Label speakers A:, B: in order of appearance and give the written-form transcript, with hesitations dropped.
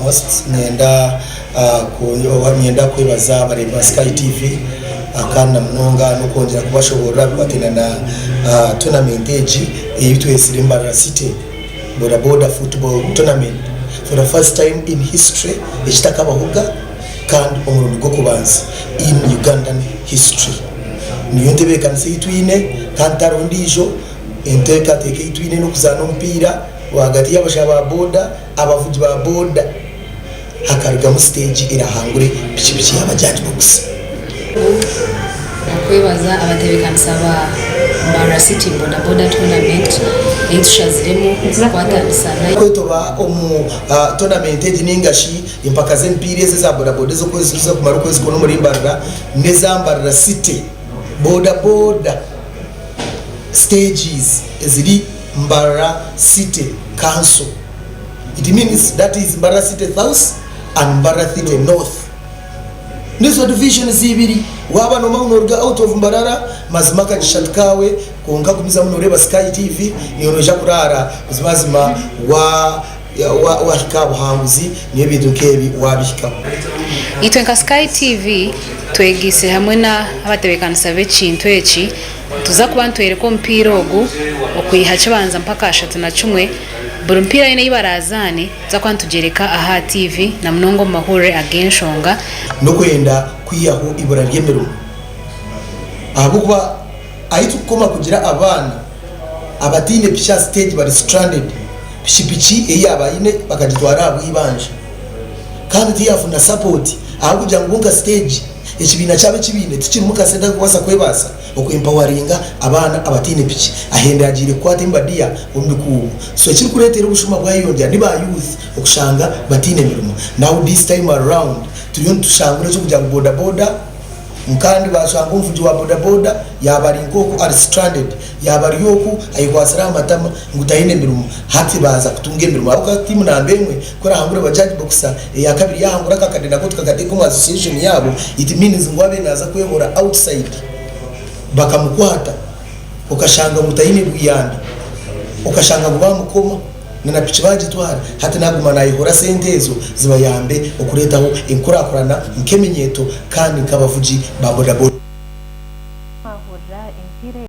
A: foremost niinyenda niinyenda kwebaza abareebi ba Sky TV kandi na munonga n'okwongyera kubashoboorora abikwataine na tournament egi ei twetsire Mbarara City Boda Boda Football Tournament for the first time in history ekitakabahoga kandi omurundi gw'okubanza in Ugandan history. Niyo ntebeekanisa ei twine kandi tihariho endiijo enteekateeka ei twine n'okuzaana omupiira rwagati y'abashaija ba boda, abavugi ba boda hakarugamu siteegi erahangure pikipiki ya Bajaj Box.
B: Okwebaza abatebeekanisa ba Mbarara City Boda Boda Tournament ei tushaziremu kukwatanisa na.
A: Kwetoba omu tournament egi ninga shi empaka z'emipiira ezi eza boda boda ez'okumara okwezi kwona omuri Mbarara n'eza Mbarara City Boda Boda Stages eziri Mbarara City Council. It means that is Mbarara City South and Mbarara City North. Nizo divisions ibiri. Waaba noomanya ngu nooruga out of Mbarara, mazima akagisha tikaawe, kwonka gumizamu nooreeba Sky TV, niiwe noija kuraara buzimazima wa wahika aha buhanguzi n'ebintu nk'ebi waabihikaho.
B: Itwe nka Sky TV twegaitsire hamwe n'abatebeekanisa b'ekintu eki, nituza kuba nitworeka omupiira ogu okwiha kibanza mpaka 31. Buri mupiira yoona ei baraazaane nituza kuba nitugyoreka aha TV na munonga omu mahurire ag'enshonga.
A: N'okwenda kwihaho eibura ry'emirimo ahabw'okuba ahu turikukoma kugira abaana abataine piki aha siteegi bari stranded, pikipiki ei yaaba aine bakagitwara ahabw'eibanja kandi tiyafuna sapoti ahabw'okugira ngu bo nka siteegi ekibiina kyabo eki baine tikirimu kasente akarikubaasa kwebaasa oku empawaringa abaana abataine piki ahenda agiire kukwata embadiya omu bikuubo so ekirikureetera obushuma bwayeyongyera ni ba youth okushanga bataine mirimo now this time around turiyo nitushangura ekyokugira ngu boda boda kandi bashanga omuvugi wa boda boda yaaba ari nk'oku ari stranded yaaba ari oku ayekwatsire aha matama ngu taine mirimo hati baaza kutunga emirimo ahabw'okuba tiimu namba emwe ku erahangure Bajaj Boxer eyakabiri yahangura akakade nako tukakateeka omu association yaabo it means ngu abe naaza kwehora outside bakamukwata okashanga ngu taine buyambi okashanga ngu bamukoma na na piki bagitwara hati naguma nayehora sente ezo zibayambe okureetaho enkurakurana nk'eminyeeto kandi nk'abavugi ba bodaboda.